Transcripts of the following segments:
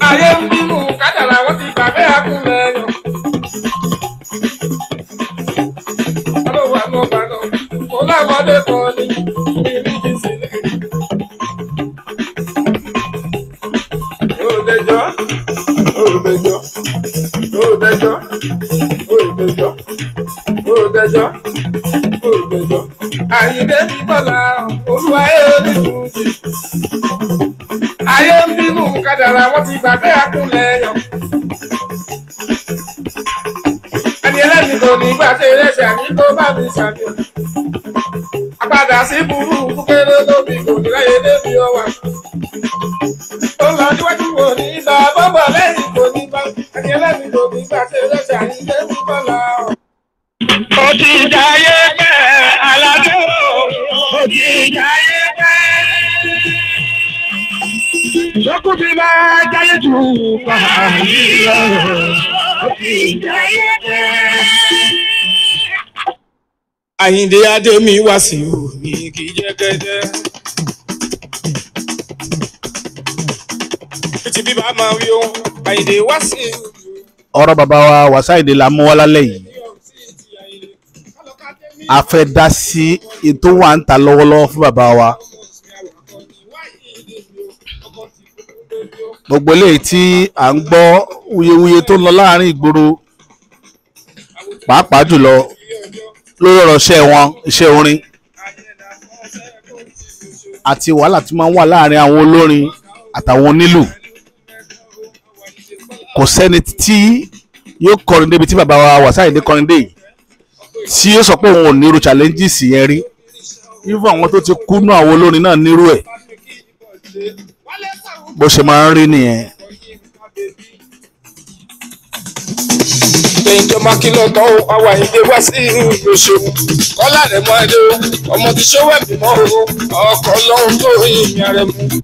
Ayé ń bínú kádàrá wọ́n ti gbàgbé àkúnlẹ̀ yàn. Ọlọ́wọ́ àná bàná, kò láwọlé kan ní ìlú ti sílẹ̀. Òdejọ́, òdejọ́, òdejọ́, òdejọ́, òdejọ́, òdejọ́. Àyìndé mi bọ̀lá, olúwa ẹ̀ ní fújì. Ayé ń bínú kádàrá wọ́n ti gbàgbé àkúnlẹ̀ yàn. Ẹni ẹlẹ́ni kò ní gbà ṣe ẹlẹ́ṣẹ̀ àní tó bá mi ṣàmì. Àpadà sí burú kéré lóbi kò ní láyé débi ọwà. Ó lọ níwájú kò ní bá bọ́bọ̀ lẹ́yìn kò ní bá. Ẹni ẹlẹ́ni kò ní gbà ṣe ẹlẹ́ṣẹ̀ àní débi bọ́lá. Ó ti jayé pẹ́ aládé o, ó ti jayé pẹ́. Sọ́kùnrin máa jáyé jù báyìí lọ, ó ti jayé pẹ́. Àyìndé Adémi Wàsíù ní kì í jẹ́ gẹ́gẹ́. Títí bíbá máa wí ohun Àyìndé Wàsíù. Ọ̀rọ̀ bàbá wa Wasiu Ayinde la mú wá lálẹ́ yìí. A fẹ́ dá sí ètò wa ń ta lọ́wọ́lọ́wọ́ fún bàbá wa. Gbogbo eléyìí tí à ń gbọ́ wuyewuye tó ń lọ láàrin ìgboro, pàápàá jùlọ lórí ọ̀rọ̀ iṣẹ́ wọn, iṣẹ́ orin àti wàhálà tí máa ń wà láàrin àwọn olórin àtàwọn onílù. Kò sẹ́ni tí yóò kọrin débi tí bàbá wa Wasiu Ayinde kọrin dé yìí tí yóò sọ pé òun ò nírú challenges yẹn rí. Even àwọn tó ti kú nú àwọn olórin náà nírú ẹ̀. Bó ṣe máa ń rí nìyẹn. Ìjọ mákìlọ̀ tán o, àwọn Àyìndé Wàsíù ló ṣeun. Kọ́lá rẹ̀ mọ́ ẹdẹ o, ọmọ ti ṣówó ẹ̀mí mọ́ o, ọkọ̀ ọlọ́run tó yìn mí rẹ̀ mú.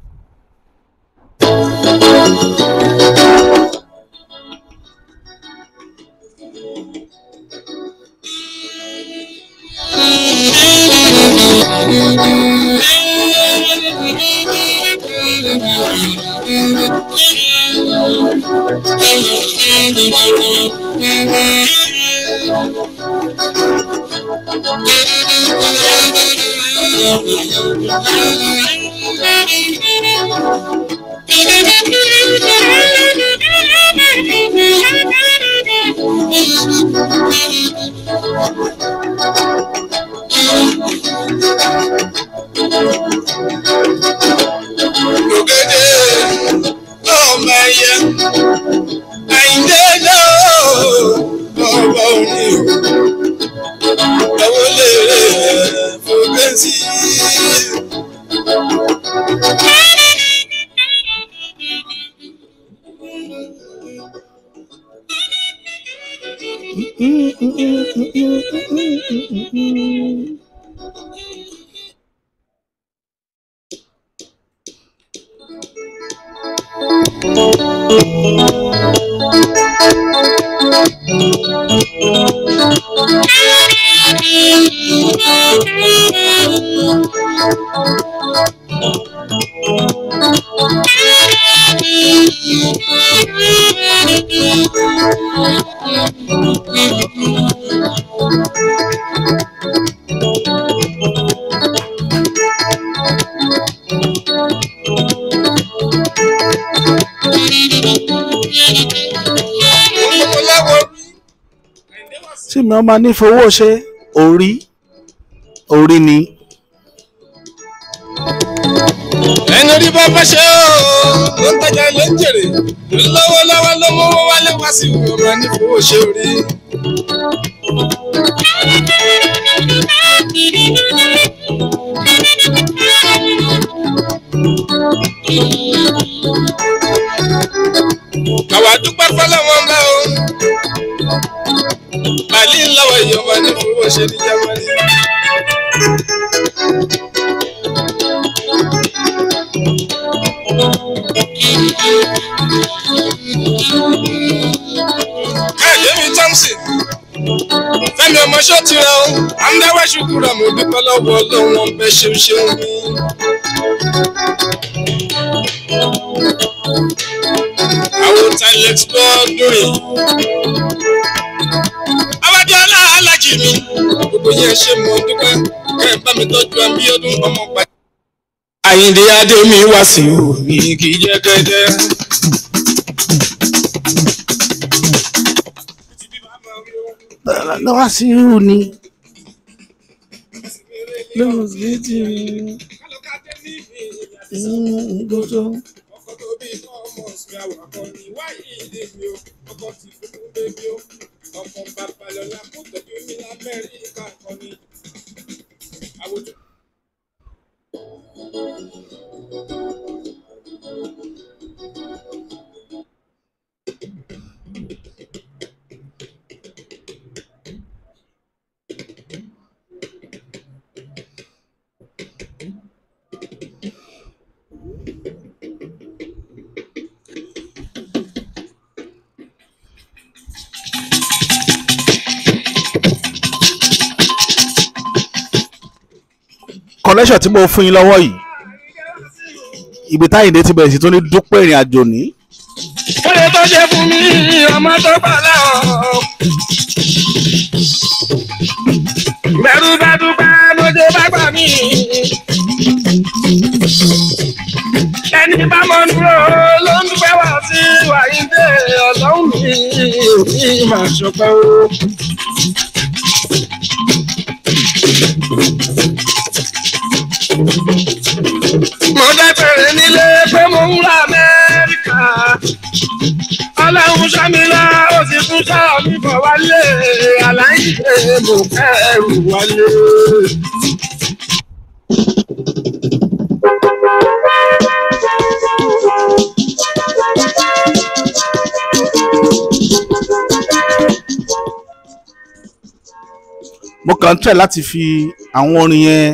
Ògèdè ọmọ ẹyẹ, Àyìndé náà ọmọ òní o, ẹwọ́ lè rẹ̀ fòkè sí. Tí mi ọmọ nífowó ṣe orí orí ni. Ẹni orí bá bá ṣe ó ló ń tajà ló ń jèrè lọ́wọ́lọ́wọ́ ló mú owó wálé wá sí ìwé ọmọ nífowó ṣe orí. Àwa dúpẹ́ fọlọ́wọ́n bá o. Màlí ńlọ́wọ́ ìyọ̀mọ̀ nífowó ṣe ní Jámánì. Káyọ̀dé Samson. Fẹ́mi ọmọ ṣó ti rẹ o, àmúdáwá ṣùkúrà mo dúpẹ́ lọ́wọ́ Ọlọ́run ọbẹ̀ ṣeun ṣeun mi. Àwọn Tilex gbọ́dún yìí. Abádéọlá alájì mi, gbogbo yẹn ṣe mo dúpẹ́, kẹ́ ẹ bá mi tọ́jú Abíọ́dún ọmọ pàdé. Àyìndé Adémi wá sí òní kì í jẹ́ gẹ́gẹ́. Lọ́wọ́ sí irú ni. Connection tí mo fún yín lọ́wọ́ yìí, ibi táyìndé ti bẹ̀rẹ̀ sí tó ní dúpẹ́ ìrìn àjò ní. Oye tó ṣe fún mi, ọmọ tó gbà láwọn. Bẹ̀rù bá dúpẹ́ lóde bá gbà mí. Ẹni bá mọ dúró ló ń dúpẹ́ wá sí Wàyíndé Ọlọ́run mi, òní máa ṣọpẹ́ o. Mo dábẹ̀rẹ̀ nílé pé mo ń ra Amẹ́ríkà. Ọlọ́run ṣọ́ mi lọ, ó sì tún ṣọ́ mi bọ̀ wálé. Àlàyé mo kẹ́rù wálé. Mo kàn ń tẹ̀ láti fi àwọn orin yẹn,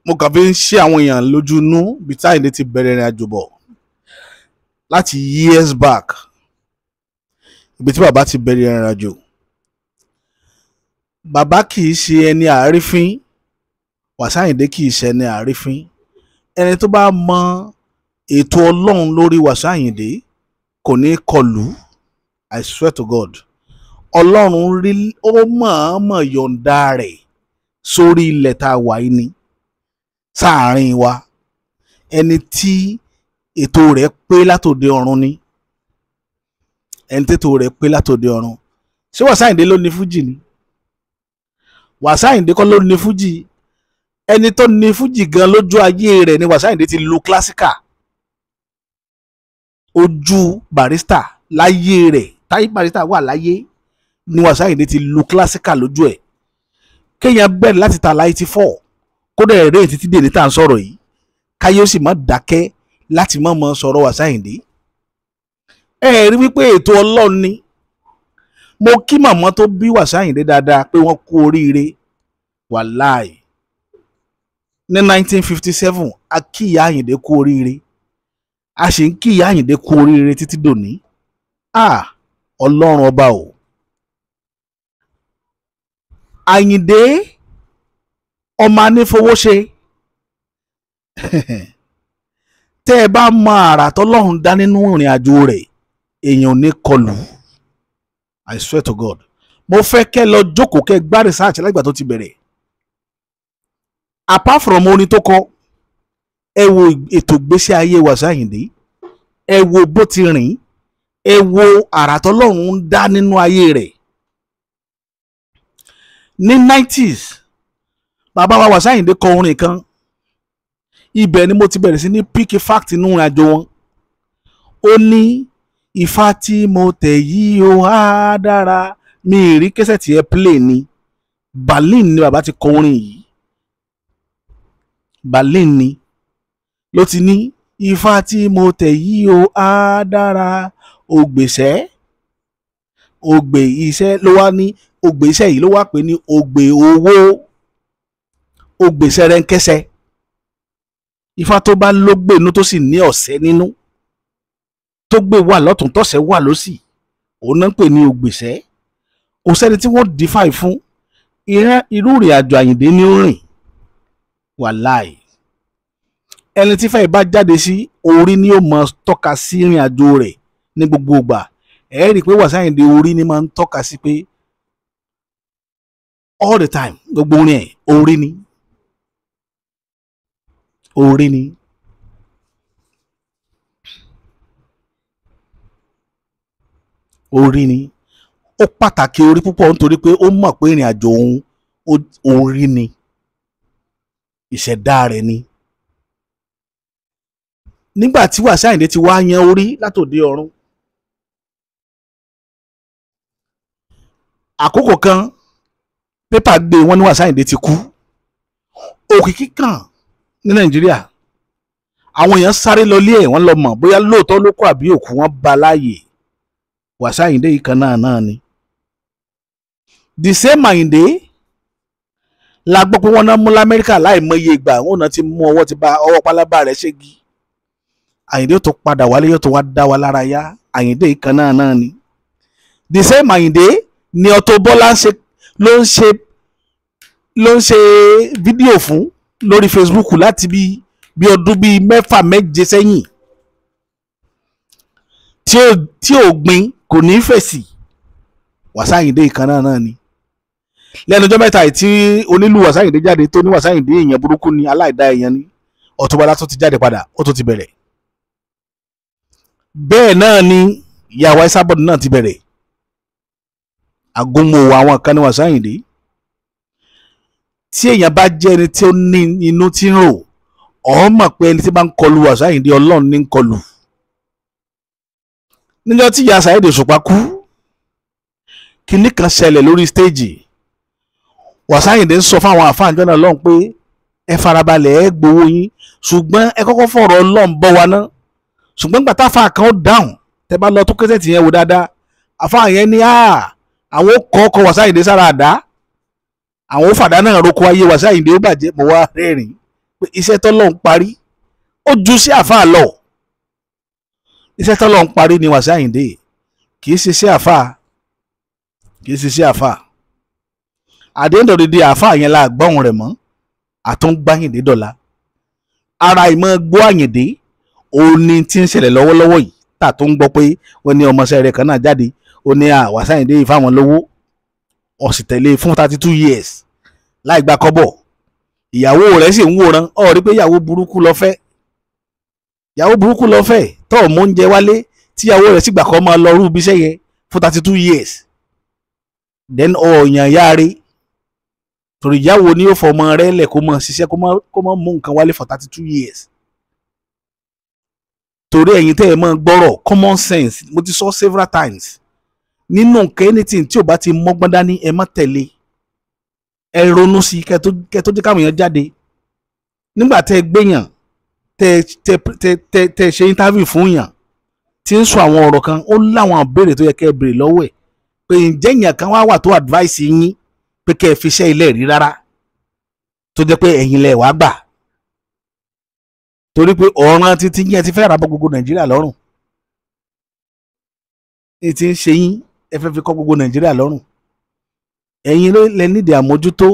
mo kàn fi ń ṣe àwọn èèyàn lójú inú bí táyìndé ti bẹ̀rẹ̀ ìrìn àjò bọ̀ láti years back, ibi tí bàbá ti bẹ̀rẹ̀ ìrìn àjò. Bàbá kì í ṣe ẹni àrífín, Wasiu Ayinde kì í ṣe ẹni àrífín. Ẹni tó bá mọ ètò Ọlọ́run lórí Wasiu Ayinde kò ní kọlù. I swear to God, Ọlọ́run rí ó mọ̀ọ́mọ̀ yọ̀ǹda rẹ̀ sórí ilẹ̀ tá a wà yìí ni, sáàárín wa. Ẹni tí ètò rẹ̀ pé látòde ọ̀run ni, ẹni tètò rẹ̀ pé látòde ọ̀run. Ṣé Wasiu Ayinde ló ní fújì ni? Wasiu Ayinde kọ́ ló ní fújì. Ẹni tó ní fújì gan lójú ayé rẹ̀ ni Wasiu Ayinde ti lu classical. Ojú Barrister láyé rẹ̀, táyé Barrister wà láyé ni Wasiu Ayinde ti lu classical lójú ẹ̀. Kéèyàn bẹ̀rẹ̀ láti ta 94 kódà ẹ̀rẹ́ títí dèrè tá à ń sọ̀rọ̀ yìí, káyé ó sì má dákẹ́ láti má mọ sọ̀rọ̀ Wasiu Ayinde. Ẹ rí wípé ètò Ọlọ́run ni. Mo kí màmá tó bí Wasiu Ayinde dáadáa pé wọ́n kú oríire. Wàláì, ní 1957 a kí ìyá Ayinde kú oríire, a sì ń kí ìyá Ayinde kú oríire títí dòní. Ọlọ́run ọba o. Ayinde ọmọ anífowóṣe, tẹ́ ẹ bá mọ àrà tọ́lọ́run dá nínú ìrìn àjò rẹ̀, èèyàn ò ní kọlù. I swear to God, mo fẹ́ kẹ́ lọ jókòó kẹ́ gbá research lágbà tó ti bẹ̀rẹ̀. Apart from orin tó kọ, ẹ wo ètò ìgbésí ayé Wasiu Ayinde, ẹ wo bó ti rìn, ẹ wo àrà tọ́lọ́run dá nínú ayé rẹ̀. Ní 90s, bàbá wa Wasiu Ayinde kọ orin kan. Ibẹ̀ ni mo ti bẹ̀rẹ̀ sí ní pick fact nínú ìrìn àjò wọn. Ó ní ifá tí mo tẹ̀ yìí ó á dára, mi rí kẹsẹ̀ tí ẹ play ni. Berlin ni bàbá ti kọ orin yìí. Berlin ni ló ti ní ifá tí mo tẹ̀ yìí ó á dára, ògbèsẹ́ ògbè iṣẹ́ ló wá ní, ògbè iṣẹ́ yìí ló wá pè ní ògbè owó, ògbè sẹrẹńkẹsẹ. Ifá tó bá lógbè inú tó sì ní ọ̀sẹ̀ nínú, tó gbé wà lọ́tún tọ̀sẹ̀ wà lósì, Òun náà ń pè ní ògbèsẹ́. Kò sẹ́ni tí wọ́n dífàì fún irú ìrìn àjò Àyìndé ní ó rìn. Wàláì, ẹni tí fàì bá jáde sí orí ni ó mọ tọ́ka sí ìrìn àjò rẹ̀ ní gbogbo ìgbà. Ẹ rí i pé Wasiu Ayinde orí ni máa ń tọ́ka sí pé all the time gbogbo orin ẹ̀ orí ni, orí ni. Orí ni. Ó pàtàkì orí púpọ̀ nítorí pé ó mọ̀ pé ìrìn àjò òun orí ni, ìṣẹ̀dá rẹ̀ ni. Nígbà tí Wasiu Ayinde ti wá yan orí látòde ọ̀run, àkókò kan pépà gbé wọn ní Wasiu Ayinde ti kú. Òkìkí kàn ní Nàìjíríà, àwọn èèyàn sáré lọ lé ẹ̀, wọ́n lọ mọ̀ bóyá lóòótọ́ ló kú àbí òkú, wọn bá láàyè. Wasiu Ayinde yìí kan náà ni. The same Ayinde la gbọ́ pé wọ́n náà mú l'Amẹ́ríkà láìmọye ìgbà, wọn náà ti mú ọwọ́ ti bá ọwọ́ pálábá rẹ̀ ṣégi. Ayinde tó padà wálé yóò tó wá dá wa lára yá. Ayinde yìí kan náà ni. The same Ayinde ni Auto Bola ló ń ṣe fídíò fún lórí Facebook láti bí ọdún bíi 6 7 sẹ́yìn, tí ò gbin kò ní fèsì. Wasiu Ayinde kan náà ni. Lẹ́nu ọjọ́ mẹ́ta tí onílù Wasiu Ayinde jáde tó ní Wasiu Ayinde èèyàn burúkú ni, aláìdá èèyàn ni, Auto Bola tó ti jáde padà, ó tó ti bẹ̀rẹ̀. Bẹ́ẹ̀ náà ni ìyàwó Esabod náà ti bẹ̀rẹ̀. Àgúnmọ̀wò àwọn kan ní Wasiu Ayinde. Tí èèyàn bá jẹ́ ẹni tí ó ní inú tí ń rò, ó mọ̀ pé ẹni tí bá ń kọlu Wasiu Ayinde Ọlọ́run ní ń kọlù. Níjọ́ tí ìyá Saheed Òṣùpá kú, kinní kan ṣẹlẹ̀ lórí stéèjì. Wasiu Ayinde ń sọ fáwọn àfáàjọ́ náà lọ́hùn pé ẹ farabalẹ̀, ẹ gbowó yín, ṣùgbọ́n ẹ kọ́kọ́ fọ̀rọ̀ Ọlọ́run bọ́ wa ná. Ṣùgbọ́n gbà táfà kan ó dáhùn, tẹ bá lọ tó kẹ́sẹ̀tì yẹn wò dáadáa, àfáà yẹn ní àwọn kọ́ ọkọ̀ Wasiu Ayinde sára àdá, àwọn ó fàdá náà roko ayé Wasiu Ayinde ó bàjẹ́. Mo wá rẹ́rìn pé iṣẹ́ tọ́lọ́run parí ó ju sí àfáà lọ. Iṣẹ́ tọ́lọ́run parí ni Wasiu Ayinde, kì í ṣiṣẹ́ àfáà, kì í ṣiṣẹ́ àfáà. At the end of the day, àfáà yẹn la gbọ́hùn rẹ̀ mọ́, àtúngbáyìndé dọ̀la. Ara ìmọ̀ gbọ́ Àyìndé òun ni tí ń ṣẹlẹ̀ lọ́wọ́lọ́wọ́ yìí, tà tó ń gbọ́ pé wọ́n ní ọmọọṣẹ́ rẹ̀ kan náà jáde, ó ní Wasiu Ayinde yìí fáwọn lówó, ó sì tẹ̀lé fún 32 years láì gba kọ́bọ̀. Ìyàwó rẹ̀ sì ń wòran, ó rí pé ìyàwó burúkú ló fẹ́, ìyàwó burúkú ló fẹ́ tó ò mú oúnjẹ wálé, tíyàwó rẹ̀ sì gbà kọ́ máa lọ rú ibiṣẹ́ yẹn fún 32 years. Then ọ̀yàn yáre, torí ìyàwó ni ó fọmọ rẹ̀ lẹ̀ kó máa ṣiṣẹ́, kó máa mú nǹkan wálé for 32 years. Torí ẹ̀yin tẹ́ ẹ máa gbọ́rọ̀ common sense, mo ti sọ several times, nínú nǹkan anything tí ò bá ti mọ́gbọ́n dání, ẹ má tẹ̀lé, ẹ ronú sí i kẹ́ tó jẹ́ káwọn èèyàn jáde. Nígbà tẹ́ ẹ gbéyàn, tẹ́ ṣe interview fún yàn tí ń sọ àwọn ọ̀rọ̀ kan, ó láwọn ìbéèrè tó yẹ kẹ́ ẹ béèrè lọ́wọ́ ẹ̀ pé ǹjẹ́ èèyàn kan wá wà tó advice yín pé kẹ́ ẹ fi iṣẹ́ ilé rí rárá, tó jẹ́ pé ẹ̀yin lẹ̀ wá gbà, torí pé ọ̀ràn títí yẹn ti fẹ́ rà bọ́ gbogbo Nàìjíríà lọ́rùn. Ní ti ń ṣe yín, ẹ fẹ́ fi kọ́ gbogbo Nàìjíríà lọ́rùn. Ẹ̀yin lẹ nídìí àmójútó,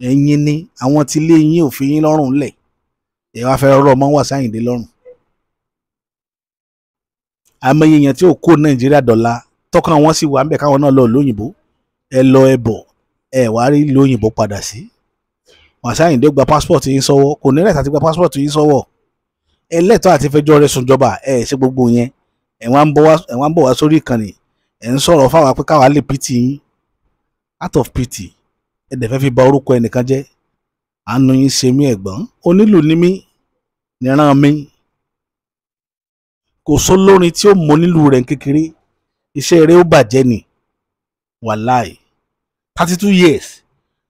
ẹ̀yin ni àwọn tí ilé yín ò fi yín lọ́rùn lẹ̀, ẹ wá fẹ́ rọ̀ mọ́ Wasiu Ayinde lọ́rùn. Àmọ́ èèyàn tí ò kó Nàìjíríà dọ̀la tọ́kàn wọn sì wà ń bẹ̀ káwọn náà lọ lóyìnbó, ẹ lọ ẹ bọ̀, ẹ wá rí lóyìnbó padà sí. Wasiu Ayinde gba passport yín sọ́wọ́, kò ní rẹ̀ta ti gba passport yín sọ́wọ́, ẹ lẹ́tọ̀ọ́ àti fẹjọ́ rẹ̀ sùn jọba, ẹ ṣe gbogbo yẹn, ẹ wá ń bọ̀ wá sórí ìkànnì, ẹ ń sọ̀rọ̀ fáwa pé káwa lè pity yín. Out of pity, ẹ dẹ̀ fẹ́ fi ba orúkọ ẹnìkan jẹ́. Àánú yín ṣe mí ẹ̀gbọ́n, onílù ní mí, níran mi. Kò sólórin tí ó mọ nílùú rẹ̀ kékeré, iṣẹ́ rẹ̀ ó bàjẹ́ ni. Wàláì, 32 years,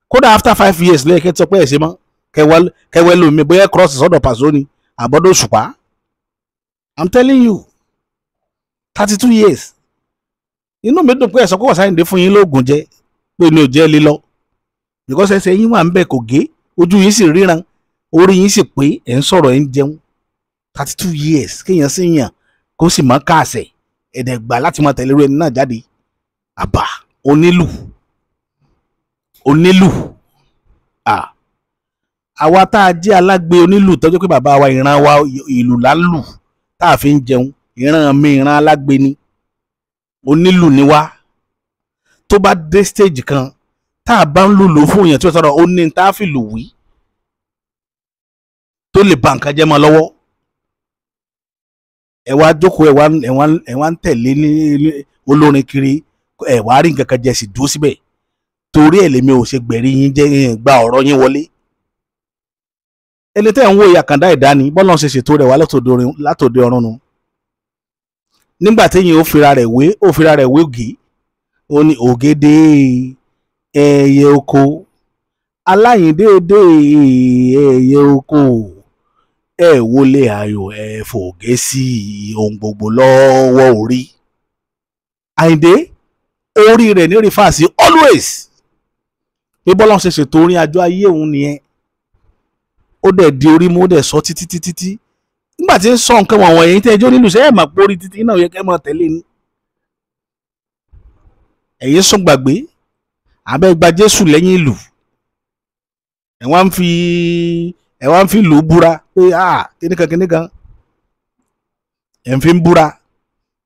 kódà after 5 years lẹ́yìn kẹ́ tí ọpẹ́ ẹ̀ ṣe mọ́, kẹwẹ́ lómi bóyá cross sọ́dọ̀ Paso ni àbọ̀dọ̀ Òṣùpá. I'm telling you, 32 years. Inú mi dùn pé ẹ̀sọ́ kó Wasiu Ayinde fún yín lóògùn jẹ, pé mi ò jẹ́ lílọ, because ẹsẹ̀ yín wà ń bẹ̀ kò gé, ojú yín sì ríran, orí yín sì pé, ẹ̀ ń sọ̀rọ̀, ẹ̀ ń jẹun. 32 years kéèyàn sì yàn kó sì mọ́ káàsẹ̀. Ẹ̀dẹ̀ gbà láti máa tẹ̀lé irú ẹni náà jáde. Àbá onílù onílù, àwa tá a jẹ́ alágbe onílù tọ́jú pé bàbá wa ìran wa ìlù là ń lù tá a fi ń jẹun, ìran mi ìran alágbe ni, onílù ni wá. Tó bá dé stage kan tá a bá ń lùlù fún èèyàn tí ó sọ̀rọ̀, ó ní tá a fi lù wí tó lè ba nǹkan jẹ́ mọ́ lọ́wọ́. Ẹ wá jókòó, ẹ wá ń tẹ̀lé ní olórin kiri, ẹ wá rí nǹkan kan jẹ sì dúró síbẹ̀. Torí ẹ̀ lèmi ò ṣe gbẹ̀rí yín jẹ́ gba ọ̀rọ̀ yín wọlé. Ẹni tẹ́ ń wo ìyàkàndá ẹ̀dá ni bọ́lá ń ṣe ṣètò rẹ̀ wá látòde ọ̀run nu. Nígbà téèyàn ó fira rẹ̀ wé, ó fira rẹ̀ wé ògì, ó ní ògèdè ẹyẹ oko, aláyìndéédé ẹyẹ oko, ẹ wọlé ayò ẹ fògé sí ohun gbogbo lọ́wọ́ orí. Àyìndé orí rẹ̀ ní orí fàásì always. Bí bọ́lá ń ṣe ṣètò orin àjọ ayé òun nìyẹn. Ó dẹ̀ di orí mú, ó dẹ̀ sọ títí títí tí nígbà tí ń sọ nǹkan wọ̀nyí, ẹ̀yin tẹ́ ẹjọ́ nílùú sẹ́yìn mà pórí títí náà yẹ kẹ́ máa tẹ̀lé ni. Ẹ̀yin sún gbàgbé àbẹ́ gba Jésù lẹ́yìn ìlú, ẹ̀ wá ń fi ìlú búra pé kíníkan kíníkan, ẹ̀ ń fi ń búra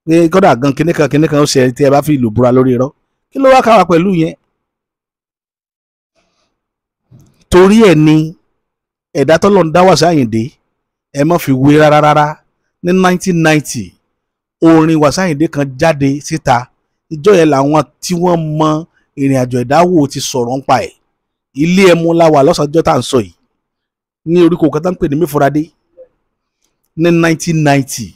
pé kódà gan kíníkan kíníkan ó ṣe tí ẹ bá fi ìlú búra lórí irọ́. Kí ló wá káwa pẹ̀lú yẹn? Torí ẹ̀ ni ẹ̀dá tọ́lọ́ ń dá Wasiu Ayinde ẹ má fi wé rárá rárá. Ní 1990 orin Wasiu Ayinde kan jáde síta, ìjọ yẹn làwọn tí wọ́n mọ ìrìn àjò ẹ̀dáwò ti sọ̀rọ̀ nípa ẹ̀. Ilé ẹmu la wà lọ́sàájọ́ tá à ń sọ yìí ní oríko kan tá ń pè ní Mẹ́fọ́radé ní 1990.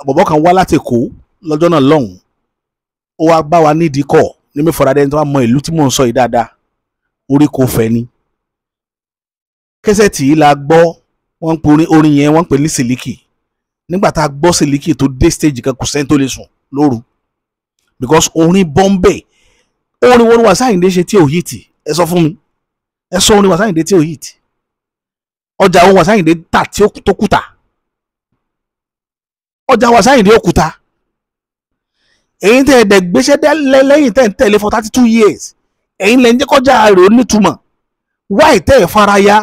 Bọ̀bọ̀ kan wá láti Èkó lọ́jọ́ náà lọ́hùn, ó wá bá wa nídìí kọ̀ ní Mẹ́fọ́radé, ẹni tó wá mọ ìlú tí mò ń sọ yìí dáadáa, oríko fẹ́ ni. Kẹ́sẹ̀tì yìí la gbọ́, wọ́n ń pe orin yẹn wọ́n ń pè ní Sìlíkì. Nígbà tá a gbọ́ Sìlíkì tó dé stage kan, kò sẹ́ni tó lè sùn lóru because orin bọ́m̀bẹ̀. Orin wo ni Wasiu Ayinde ṣe tí ò hìtì? Ẹ sọ fún mi, ẹ sọ orin Wasiu Ayinde tí ò hìtì. Ọjà àwọn Wasiu Ayinde tà tí ó kùtà, ọjà Wasiu Ayinde ó kùtà. Èyí tẹ́ ẹ dẹ̀ gbéṣẹ́ lẹ́yìn tẹ́ ń tẹ̀lé for 32 years, ẹ̀yin lẹ́ ń jẹ́ kọjá rẹ̀ ó nítumọ̀. Wáì tẹ́ ẹ̀ faraya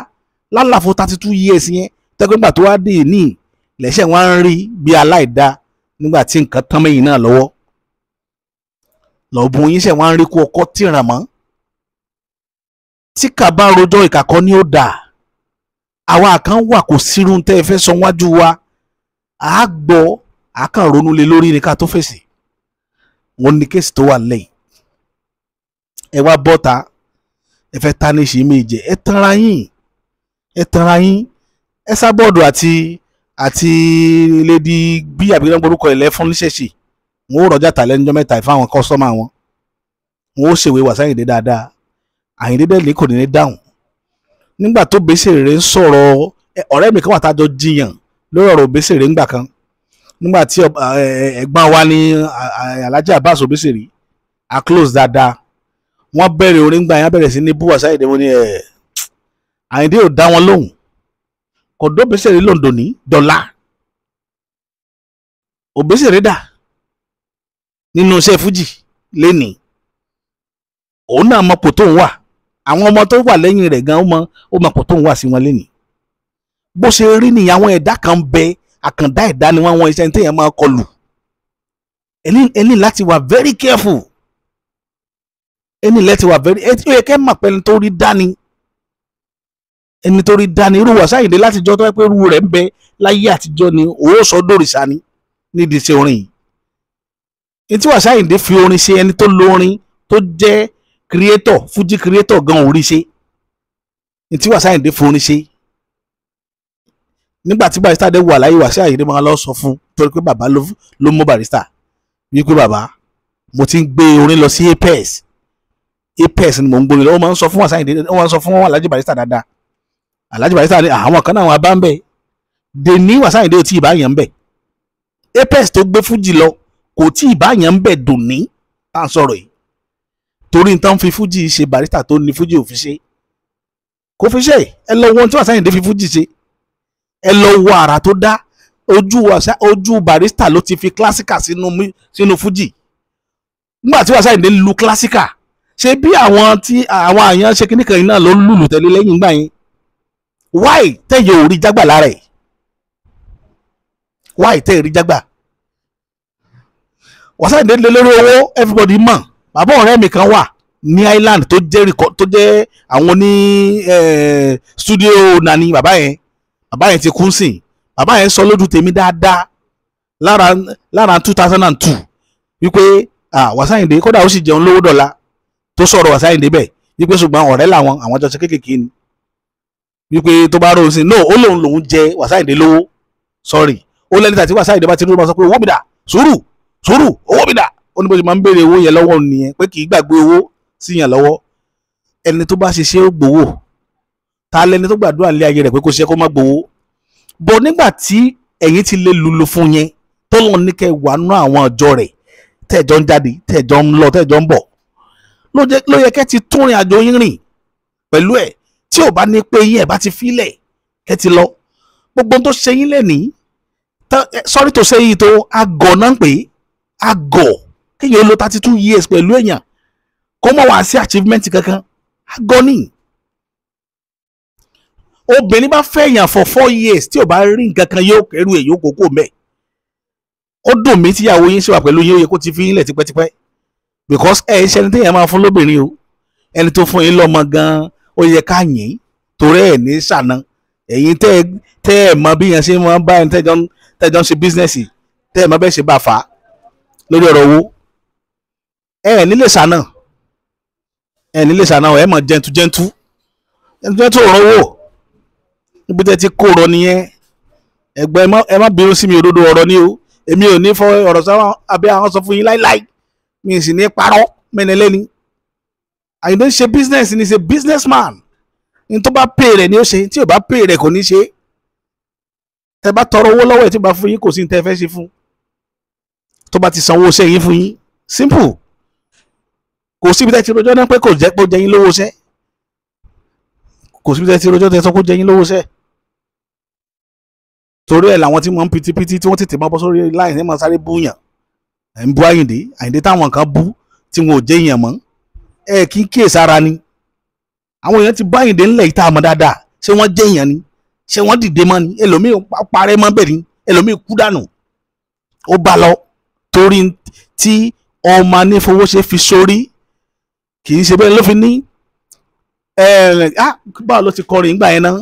lálàfo 32 years yẹn, tẹ́gbẹ́gbà tó wá dé ní lẹ́sẹ̀ wọ́n ń rí bí aláìda nígbà tí nǹkan tán mẹ́yìn náà lọ́wọ́. Lọ́bùn yín ṣẹ̀ wọ́n ń rí kó ọkọ́ tìràn mọ́. Tí kà bá rojọ́ ìkàkọ́ ni ó dà. Àwa kan wà kò sírun tẹ́ ẹ fẹ́ sọ wájú wa, à á gbọ́, à á kàn ronú lé lórí ni ká tó fèsì. Wọ́n ní kéèsì tó wà lẹ́yìn. Ẹ wá bọ́ta, ẹ fẹ́ ta ní ṣì méje, ẹ tanra yín, ẹ tanra yín. Ẹ sábọ́ọ̀dù àti Lady bí àbíkẹ́ orúkọ ilẹ̀ fún níṣẹ̀ṣì, wọn ó rọjà tà lẹ́nujọ́ mẹ́ta fáwọn kọ́sọ́mà wọn, wọn ó ṣèwé Wasiu Ayinde dáadáa. Àyìndé dẹ̀ ní kò ní dáhùn. Nígbà tó Obesere ń sọ̀rọ̀, ọ̀rẹ́ mi kan wà tájọ jiyàn lórí ọ̀rọ̀ Obesere ńgbà kan, nígbà tí ẹ̀gbọ́n wa ní Alhaji Abbas Obesere a close dáadáa, wọ́n bẹ̀rẹ̀ orin gbà yẹn, bẹ̀rẹ̀ sí ní bú Wasiu Ayinde. Mo ní Àyìndé ò dá wọn lóhùn, kò dó Obesere lòǹdò ní dọ́là. Obesere dà nínú iṣẹ́ fújì lénìí, òun náà mọ pò tó ń wà, àwọn ọmọ tó wà lẹ́yìn rẹ̀ gan ó mọ pò tó ń wà sí wọn lénìí. Bó ṣe rí nìyẹn, àwọn ẹ̀dá kan bẹ, àkàndá ẹ̀dá ni wọ́n, wọn iṣẹ́ téèyàn máa kọlù. Ẹ ní láti wà very careful, ẹ ní láti wà very, ẹ yẹ kẹ́ mọ̀ pé ẹni tó rí dání, ẹni tó rí dání. Irú Wasiu Ayinde látijọ́ tó yẹ pé irú rẹ̀ ń bẹ láyé àtijọ́ ni òun sọ dòrìṣà ni nídìí iṣẹ́ orin yìí. Ní tí Wasiu Ayinde fi orin ṣe, ẹni tó lo orin tó jẹ́ creator, Fuji creator gan orí ṣe. Ní tí Wasiu Ayinde fi orin ṣe, nígbà tí Barrister dé wà láyé, Wasiu Ayinde máa lọ sọ fún, torí pé bàbá ló mú Barrister wípé bàbá mo ti ń gbé orin lọ sí Apex, Apex ni mò ń gbórin lọ. Ó máa ń sọ fún Wasiu Ayinde, ó máa ń sọ fún Alhaji Barrister dáadáa. Alhaji Barrister ní àwọn kan náà wọn bá ń bẹ dè ní Wasiu Ayinde ò tí ì bá yàn ń bẹ. Apex tó gbé Fuji lọ kò tí ì bá yàn ń bẹ dùn ní tá à ń sọ̀rọ̀ yìí, torí n tán fi Fuji ṣe, Barrister tó ní Fuji ò fi ṣe, kò fi ṣe. Ẹ lọ wo ohun tí Wasiu Ayinde fi Fuji ṣe, ẹ lọ wo àrà tó dá. Ojú Barrister ló ti fi classical sínú Fuji. Nígbà tí Wasiu Ayinde lu classical, ṣe bí àwọn tí àwọn àyàn ṣe kíní kan iná ló ń lùlù tẹ̀lé lẹ́yìn ìgbà yẹn. Why tẹ̀yẹ ò rí jágbà lára ẹ̀? Why tẹ̀yẹ rí jágbà? Wasiu Ayinde lé lórí owó, everybody mọ̀. Bàbá ọ̀rẹ́ mi kan wà ní Island tó jẹ́ àwọn ní studio nani bàbá yẹn. Bàbá yẹn ti kú sìn. Bàbá yẹn sọ lójú tèmi dáadáa lára 2002 wípé Wasiu Ayinde kódà ó sì jẹun lówó dọ̀la tó sọ̀rọ̀ Wasiu Ayinde bẹ́ẹ̀ wípé ṣùgbọ́n ọ̀rẹ́ làwọn àwọn jọ ṣe kéékèèké ni, wípé tó bá rò ó sí no, ó lòun lòun jẹ Wasiu Ayinde lówó, sorry, ó lẹ́ni tàbí Wasiu Ayinde bá ti rí ló máa sọ pé owó mi dà, sùúrù sùúrù, owó mi dà. Ó ní bó ṣe máa ń béèrè owó yẹn lọ́wọ́ nìyẹn, pé kì í gbàgbé owó sí yẹn lọ́wọ́. Ẹni tó bá ṣiṣẹ́ ó gbowó. Ta lẹni tó gbàdúrà lé ayé rẹ̀ pé kó ṣiṣẹ́ kó má gbowó? Bọ̀ nígbà tí ẹ̀yin ti lè lulu fún yẹn, tó lọ́n ní kẹ́ wà nú àwọn ọjọ́ rẹ̀ tẹ́jọ́ ń jáde, tẹ́jọ́ ń lọ, tẹ́jọ́ ń bọ̀, ló yẹ kẹ́ ti tún rìn àjò yín rìn pẹ̀lú ẹ̀. Tí ò bá ní pé yín ẹ̀ bá ti fílẹ̀ kẹ́ ti lọ. Gbogbo tó ṣe yín lẹ́nìí, sorry to say yìí, tó àgọ̀ náà ń pè é àgọ̀. Kéèyàn lo 32 years pẹ̀lú èèyàn kó mọ̀ wá sí achievement kankan, àgọ̀ ni. Obìnrin bá fẹ́ èèyàn for 4 years tí ò bá rí nǹkan kan, yóò kẹrù ẹ̀, yóò kókó mẹ́. Ó dùn mí tíyàwó yín ṣe wà pẹ̀lú yín, ó yẹ kó ti fi yín lẹ̀ tipẹ́tipẹ́, because ẹ ṣe ẹni téèyàn máa fún lóbìnrin o. Ẹni tó fún yín lọ́mọ gan-an ó yẹ ká yín, torí ẹ̀ ní ṣàna. Ẹ̀yin tẹ́ ẹ̀ mọ bí yẹn ṣe máa ń bá ẹni tẹ́jọ́ ń ṣe bísínẹ́sì, tẹ́ ẹ̀ mọ bẹ́ẹ̀ ṣe bá fà á lórí ọ̀rọ̀ owó, ẹ̀ nílé ṣàna, ẹ̀ nílé ṣàna, ẹ̀ mọ̀ jẹ́ntu jẹ́ntu jẹ́ntu ọ̀rọ̀ owó níbi tẹ́ ti kó ọ̀rọ̀ nìyẹn. Ẹ̀gbọ́n ẹ má bínú sí mi, òdodo ọ̀rọ̀ ni o. Èmi ò ní fọ ọ̀rọ̀ sáwọn abẹ́ àwọn sọ fún yín láíláí, mi sì ní parọ́ mẹ́nilẹ́ni. Àyìndé ń ṣe business ni, ṣe businessman ní. Tó bá pè rẹ̀ ni ó ṣe, tí ò bá pè rẹ̀ kò ní ṣe. Tẹ́ bá tọrọ owó lọ́wọ́ ẹ̀ tí ó bá fún yín, kò sí ní tẹ́ fẹ́ ṣe fún. Tó bá ti sanwó iṣẹ́ yín fún yín, simple. Kò síbi tẹ́ ti rojọ́ náà pé kò jẹ́ pé ó jẹ yín lówó iṣẹ́. Kò síbi tẹ́ ti rojọ́ tẹ́ sọ kó jẹ yín lówó iṣẹ́. Torí ẹ̀ làwọn tí wọ́n ń pitipiti tí wọ́n tètè máa bọ́ sórí láì ní máa sáré búyàn. Ẹ̀ ń bú Àyìndé, Àyìndé táwọn kan bú tí wọn ò jẹ́ èèyàn mọ́. Ẹ kì í kíyèsára ni. Àwọn èèyàn ti bá Àyìndé ńlẹ̀ yìí tá a mọ̀ dáadáa. Ṣé wọ́n jẹ́ èèyàn ni? Ṣé wọ́n dìde mọ́ ni? Ẹlòmíì parẹ́ mọ́ bẹ́ẹ̀ ni, ẹlòmíì kú dànù. Ó bá lọ torí tí ọmọ anífowóṣe fi sórí, kì í ṣe bẹ́ẹ̀ ló fi ní. Báwo ló ti kọrin ìgbà yẹn náà?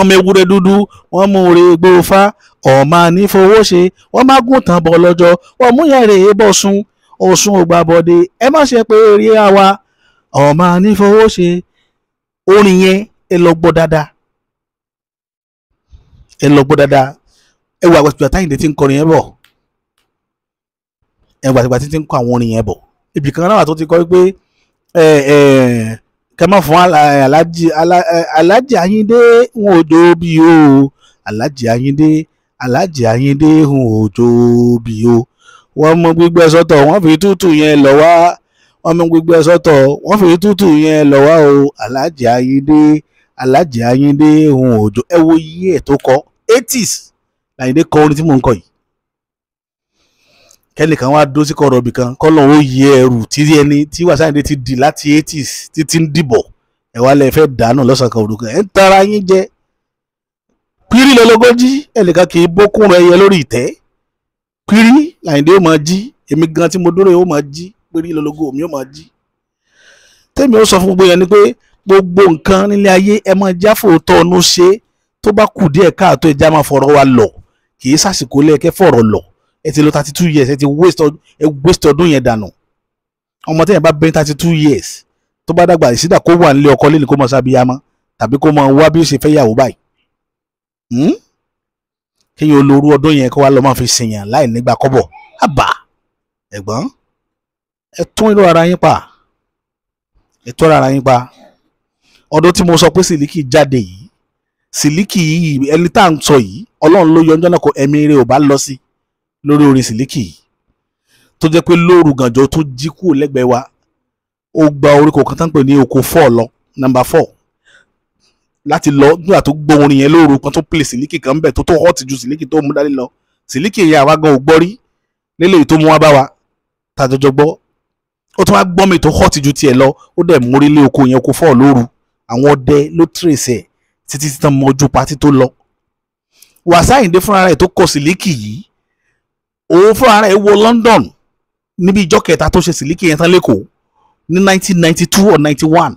Ọmọ ewúrẹ́ dúdú wọ́n mú re gbófá, ọmọ anífowóṣe wọ́n má gùn tán bọ̀ lọ́jọ́, wọ́n mú yẹn rèé bọ̀ sùn, Ọ̀ṣun ò gbà bọ̀dé, ẹ má ṣe pé rí àwa, ọmọ anífowóṣe. Orin yẹn ẹ lọ gbọ́ dáadáa, ẹ lọ gbọ́ dáadáa. Ẹ wà àgbàtìgbà táyìndé tí ń kọrin yẹn bọ̀, ẹ wà àgbàtìgbà tí ń kọ àwọn orin yẹn bọ̀. Ibì kan náà tó ti kọ pé kẹ má fún Aláàjì Àyìndé ń òjò bí o, Aláàjì Àyìndé, Aláàjì Àyìndé ń òjò bí o. Wọ́n mú gbígbẹ́ sọ́tọ̀, wọ́n fi tútù yẹn lọ wá, wọ́n mú gbígbẹ́ sọ́tọ̀, wọ́n fi tútù yẹn lọ wá o. Aláàjì Àyìndé, Aláàjì Àyìndé ń òjò. Ẹ wo iye ẹ̀ tó kọ 80s Àyìndé kọ orin tí mò ń kọ yìí. Kẹ́nìkan wá dó sí kọ̀rọ̀ ibì kan kọ́ lọ́wọ́ yẹ ẹrù tí ẹni tí Wasiu Ayinde ti dì láti 80s títí ń dìbọ̀, ẹ wá lẹ fẹ́ dànù lọ́sàn-án kan òrukàn, ẹ̀ ń tara yín jẹ. Pírí lọ́lọ́gọ́jì, ẹnìkan kì í bókùn rẹ̀ yẹ lórí ìtẹ́. Pírí Àyìndé ó máa jí, èmi gan tí mo dúró ó máa jí, pírí lọ́lọ́gọ́ mi ó máa jí. Tèmi ó sọ fún gbogbo yẹn ni pé gbogbo nǹkan nílé ayé ẹ máa jáfò tọ́ ọ̀nù ṣe, tó bá kù díẹ̀ káàtó ẹja máa fọ̀rọ̀ wa lọ, kì í sàsìkò lẹ́ẹ̀kẹ́ fọ̀rọ̀ lọ. Ẹ ti lò 32 years, ẹ ti waste ọdún yẹn dànù. Ọmọ tẹ́yìn bá bẹ́ẹ̀ 32 years tó bá dàgbà, ìsídà kó wà nílé ọkọ lẹ́nu kó máa sábíyámọ́ tàbí kó máa wá bí ó ṣe fẹ́ yàwó báyìí. Kéèyàn olórú ọdún yẹn kó wá lọ máa fi sèyàn láì nígbà kọ́bọ̀. Àbá ẹ̀gbọ́n, ẹ tún irú ara yín pa, ẹ tún ara yín pa. Ọdún tí mo sọ pé Sílíkì jáde yìí, Sílíkì yìí ẹni tá à ń sọ yìí, Ọlọ́run ló yọ ọjọ́ náà kó ẹ̀mí rẹ̀ ò bá lọ sí lórí orin Sílíkì yìí, tó jẹ́ pé lóru gànjọ́ tó jí kúrò lẹ́gbẹ̀ẹ́ wa, ó gba orí kọ̀ọ̀kan tán pè ní oko 4 lọ, nọ́mbà 4 Láti lọ nígbà tó gbọ́ orin yẹn lóru kan tó play Sílíkì kan bẹ̀ tó tó hot ju Sílíkì tó mú dání lọ. Sílíkì yẹn àwa gan ò gbọ́ rí lélẹ́yìí tó mú wá bá wa tá a jọjọ gbọ́. Ó tún wá gbọ́ mi tó hot ju tiẹ̀ lọ, ó dẹ̀ mórí lé oko yẹn, oko fọ́ lóru. Àwọn ọdẹ ló trace ẹ̀ títí títàn mọ́jú patí tó lọ. Wasiu Ayinde fúnra rẹ̀ tó kọ Sílíkì yìí, òun fúnra rẹ̀ wọ London níbi ìjọ kẹta tó ṣe Sílíkì yẹn tán lẹ́kọ̀ọ́ ní 1992 or 91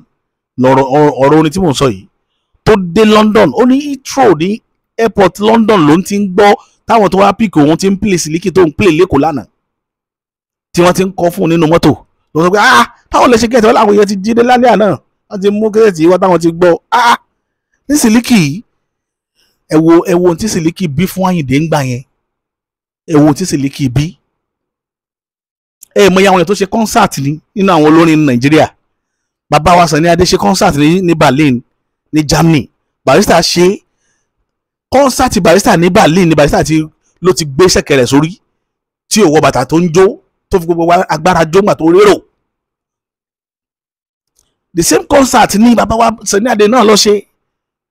lọ́rọ̀ ọ̀rọ̀ orin tí mò ń sọ yìí. Tó dé London, ó ní Heathrow ní airport London ló ń ti ń gbọ́ táwọn tó wá píkì òun ti ń play Sílíkì tó ń play lẹ́kọ̀ọ́ lánàá, tí wọ́n ti ń kọ́ fún un nínú mọ́tò. Ló sọ pé ah, táwọn lè ṣe kẹ́tì wọn láwọn èèyàn ti jí dé lálẹ́ àná, wọ́n ti mú kẹ́tì wá táwọn ti gbọ́ ah ní Sílíkì yìí. Ẹ wo ohun tí Sílíkì bí fún Àyìndé ń gbà yẹn, ẹ wo ohun tí Sílíkì bí. Ẹ mọ iye àwọn èèyàn tó ṣe concert ní nínú àwọn olórin Nàìjíríà. Bàbá wa Sunny Adé ṣe concert ní Berlin ní Germany. Barrister ṣe concert, Barrister ní Berlin ní Barrister ti ló ti gbé ṣẹ̀kẹ̀rẹ̀ sórí tí ò wọ bàtà tó ń jó, tó fi gbogbo agbára jó ńgbà tó rérò. The same concert ní bàbá wa Sunny Adé náà lọ ṣe,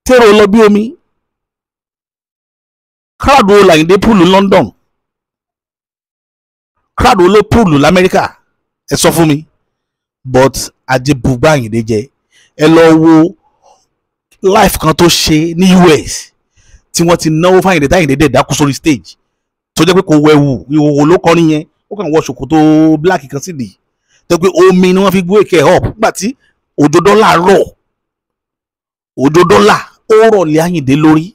tèrò lọ bí omi. Crowd wo l'Àyìndé púùlù London? Crowd wo ló púùlù l'Amẹ́ríkà? Ẹ sọ fún mi. But ajébùgbà Àyìndé jẹ. Ẹ lọ wo life kan tó ṣe ní US tí wọ́n ti náwó f'Àyìndé, t'Àyìndé dẹ̀ dákú sórí stage, tó jẹ́ pé kò wẹ̀wù, ìhòòhò ló kọrin yẹn, ó kàn wọ ṣòkòtò black kan sì dì, tó pé omi ni wọ́n fi gbé èké up nígbà tí òjò dọ́là rọ̀, òjò dọ́là ó rọ̀ lé Àyìndé lórí.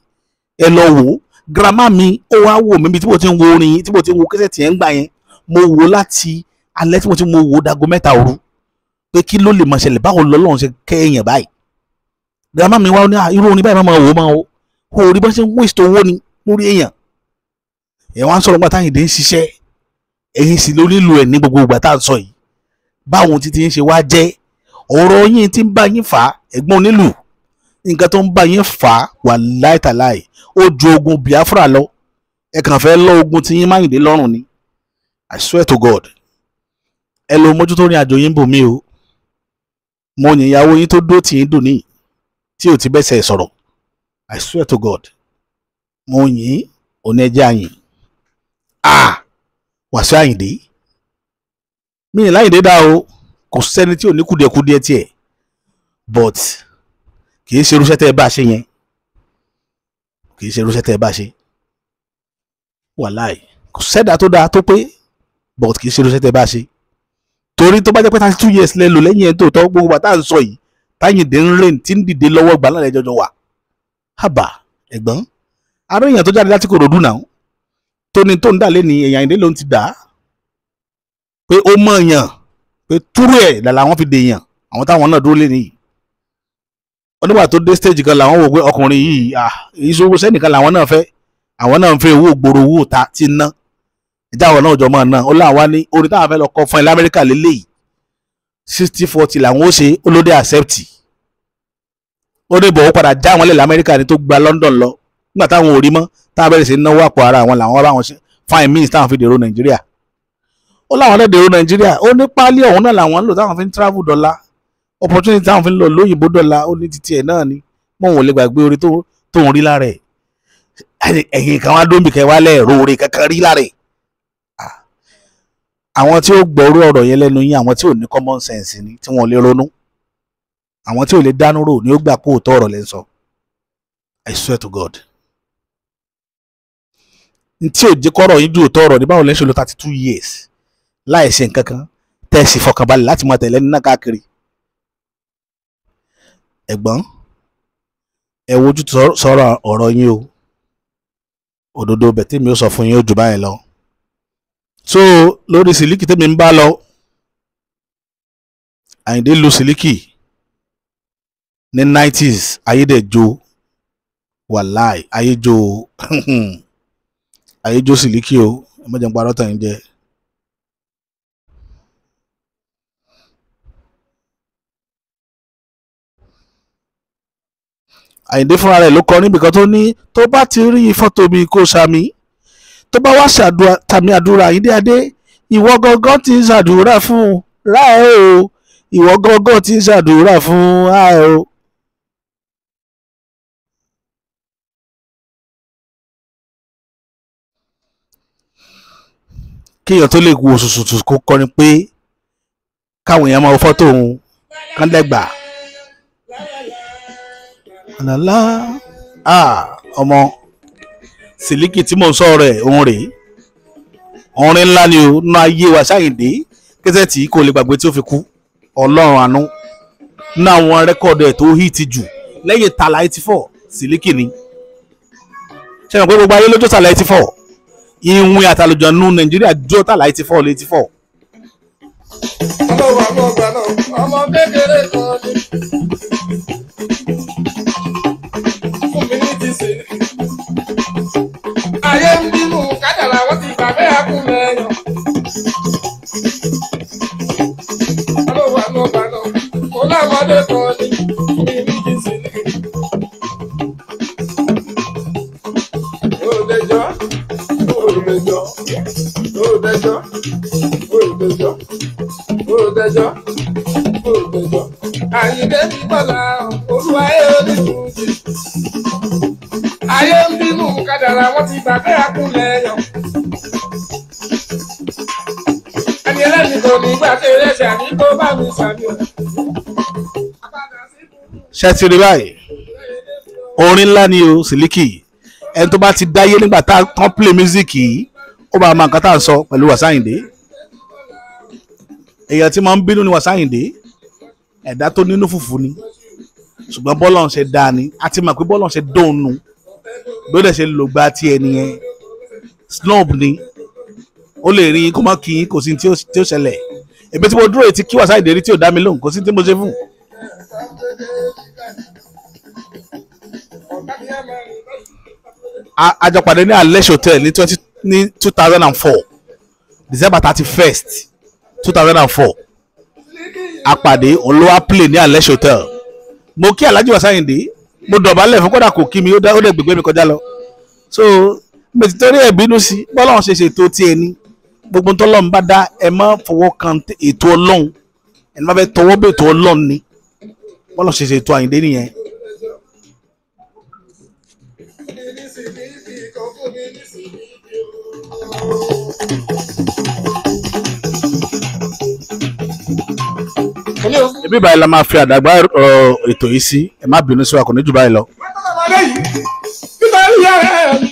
Ẹ lọ wò ó. Grandma mi ó wá wò mí bí tí mo ti ń wo orin yìí, tí mo ti ń wo kẹsẹ̀ tiẹ̀ ń gbà yẹn. Mo wò láti alẹ́ tí mo ti mo wò dago 3 òru pé kí ló lè máa ṣẹlẹ̀, báwo lọ́lọ́run ṣe kẹ́ èèyàn báyìí. Grandma mi wá ní irú orin báyìí máa wò ó, máa wò ó rí bá ṣe ń waste owó ni lórí èèyàn. Ẹ̀ wá ń sọ̀rọ̀ nígbà táyìndé ń ṣiṣẹ́, ẹ̀yin sì ló nílò ẹ̀ ní gbogbo ìgbà tá à ń sọ yìí. Báwọn títí ń ṣe wá jẹ́ ọ̀rọ̀ yín tí ń bá yín fà á, ẹ̀gbọ́n onílù, nǹkan tó ń bá yín fà á wà láìtàláì ó ju ogun Biafra lọ. Ẹ kàn fẹ́ lọ ogun tí yín Máyìndé lọ́rùn ni. I swear to God. Ẹ lọ mójútó ní àjò yín bò mí o. Mo yìn ìyàwó yín tó dó tì yín dùn ní tí ò ti bẹ́sẹ̀ sọ̀rọ̀. I swear to God. Mo yìn òní ẹjẹ́ àyìn. Ah! Wasiu Ayinde. Mi ní Láyìndé dá o. Kò sẹ́ni tí ò ní kùdìẹ̀kudìẹ̀ tiẹ̀. But kì í ṣe irúṣẹ́ tẹ́ ẹ bá ṣe yẹn. Kì í ṣe irúṣẹ́ tẹ́ ẹ bá ṣe. Wàláì. Kò sẹ́dá tó dáa tó pé, but kì í ṣe irúṣẹ́ tẹ́ ẹ bá ṣe. Torí tó bá jẹ́ pé 32 years lẹ lò lẹ́yìn ẹ̀ tó tọ́ gbogbo bàtà ń sọ yìí, Táyìndé ń rìn tí ń dìde lọ́wọ́ gbà lálẹ́ jọjọ wà. Haba ẹ̀gbọ́n. Ará èèyàn tó jáde láti Kòròdú náà tó ní tó ń dà lé ní èèyàn Àyìndé ló ń ti dà á. Pé ó mọ̀ èèyàn pé túrú ẹ̀ làwọn fi dè èèyàn, àwọn táwọn náà dúró lé nìyí. Onígbà tó dé stage kan làwọn wò pé ọkùnrin yìí ìṣòwò sẹ́nìkan làwọn náà fẹ́, àwọn náà ń fẹ́ owó gbòòrò owó ta ti ná. Ìjà àwọn náà jọ máa ná. Ó láwa ní orin táwọn fẹ́ lọ kọ fún ẹ l'Amẹ́ríkà lélẹ́yìí. 60-40 làwọn ó ṣe, ó ló dé accept. Ó dé bọ̀ ó padà já wọn lẹ̀ l'Amẹ́ríkà ni tó gba London lọ. Nígbà táwọn ò rí mọ́, táwọn bẹ̀rẹ̀ sí náwó àpò ara àwọn làwọn bá wọn ṣe fine means táwọn fi dèrò Nàìjíríà. Ó láwọn lè dèrò Nàìjíríà, ó ní páálí ọ̀hún náà làwọn ń lò táwọn fi ń travel dọ́là. Opportunity táwọn fi ń lọ lóyìnbó dọ́là, ó ní títí ẹ̀ náà ni. Mọ̀ wọn ò lè gbàgbé orí tó ń rí lára ẹ̀. Ẹ̀yìn kan wá dóńbì kẹ́ wá lẹ́ẹ̀rọ orí kankan rí lára ẹ̀. Àwọn tí ó gbọ́rú ọ̀rọ̀ yẹn lẹ́nu yín, àwọn tí ò ní common sense ni, tí wọ́n lè ronú. Àwọn tí ò lè dánú rò ni ó gbà kó òótọ́ ọ̀rọ̀ lẹ́ ń sọ. I swear to God. N tí ò jẹ́ kọ́rọ̀ yín ju òótọ́ ọ̀rọ̀ ní báwo lẹ́ ń ṣe lò 32 years láì ṣe nǹkan kan tẹ́ ẹ sì fọkànbalẹ̀ láti máa tẹ̀lé nínú káàkiri. Ẹ̀gbọ́n, ẹ wojú sọ̀rọ̀ ọ̀rọ̀ yín o. Òdodo bẹ̀ tí mi ò sọ fún yín ó jù báyìí lọ. So lórí Sílíkì tèmi ń bá lọ, Àyìndé lu Sílíkì ní 90s, ayédèjò, wàláì ayéjò, ayéjò Sílíkì o, ẹ má jẹ́ n parọ́ tàn yín jẹ. Àyìndé fúnra rẹ̀ ló kọ níbi kan tó ní tó bá ti rí fọ́tò mi kó sàmì, tó bá wá ṣàdúrà tàmí àdúrà Àyìndé Adé, ìwọ gangan ti ń ṣàdúrà fún ra ẹ o, ìwọ gangan ti ń ṣàdúrà fún ra ẹ o. Kéèyàn tó lè wo sùsùsù kó kọrin pé káwọn èèyàn máa wo fọ́tò òun kán dẹ́gbà. Lálá ọmọ Sílíkì tí mò ń sọ̀rọ̀ ẹ̀ òun rèé, orin ńlá ni o nínú ayé Wasiu Ayinde, kẹsẹ̀tì kò lè gbàgbé tí ó fi kú. Ọlọ́run àánú nínú àwọn rẹ́kọ̀dù ẹ̀ tó hìtì jù lẹ́yìn Tàlà 84 Sílíkì ni. Ṣé mo pé gbogbo ayé ló jó Tàlà 84, ìwìn àtàlùjọ̀nù Nàìjíríà jó Tàlà 84 lé 84. Ọlọ́wọ́ àwọn ọgbà náà ọmọ kékeré kan ni. Fún mi ní ti sè. Ayé ń bínú kádàrá wọ́n ti gbàgbé àkúnlẹ̀ ẹ̀yàn. Ọlọ́wọ́ àwọn ọgbà náà kò lámọdé kan ni. Fún mi ní ti sè. Òdejọ́, òdejọ́, òdejọ́, òdejọ́, òdejọ́, òdejọ́. Àyìndé mi bọ̀lá olúwa ẹ̀ onífújì. Ayé ń bínú kádàrá wọ́n ti gbàgbé àkúnlẹ̀ ẹ̀yàn. Ẹni ẹlẹ́ni kò ní gbà ṣe ẹlẹ́ṣẹ̀ àní kó bá mi ṣàmì o. Ṣé ti rí báyìí? Orin ńlá ni o Sílíkì. Ẹni tó bá ti dáyé nígbà tá a kàn play music yìí ó bá máa nǹkan tá à ń sọ pẹ̀lú Wasiu Ayinde. Èèyàn tí máa ń bínú ni Wasiu Ayinde, ẹ̀dá tó nínú fùfú ni, ṣùgbọ́n bọ́lọ̀ ń ṣe dáa ni, a ti mọ̀ pé bọ́lọ̀ ń ṣe dóun nu bí ó dẹ̀ ṣe lò gba ti ẹni yẹn. Snob ni, ó lè rí yín kó má kí yín, kò sí tí ó ṣẹlẹ̀. Èmi tí mo dúró etí kí Wasiu Ayinde rí tí ò dá mi lóhùn, kò sí tí mo ṣe fún. A jọ pàdé ní Alesh Hotel ní 2004, December 31st 2004 a pàdé, olówó play ní Alesh Hotel. Mo kí Alhaji Wasiu Ayinde, mo dọ̀bálẹ̀ fún, kódà kò kí mi, ó dẹ̀ gbègbè mi kọjá lọ. So mi ti torí ẹ̀ bínú sí bọ́lọ́run ṣe ṣètò tí ẹ ní gbogbo tọ́lọ́run bá dá, ẹ má fọwọ́ kan ètò Ọlọ́run, ẹni bá fẹ́ tọwọ́ bẹ̀ ètò Ọlọ́run ni, bọ́lọ́run ṣe ṣètò Àyìndé nìyẹn. Ibi báyìí la máa fi àdàgbà ètò yìí sí, ẹ má bínú sí wa, kò ní jù báyìí lọ. Nítorí ẹ̀rẹ́ mi.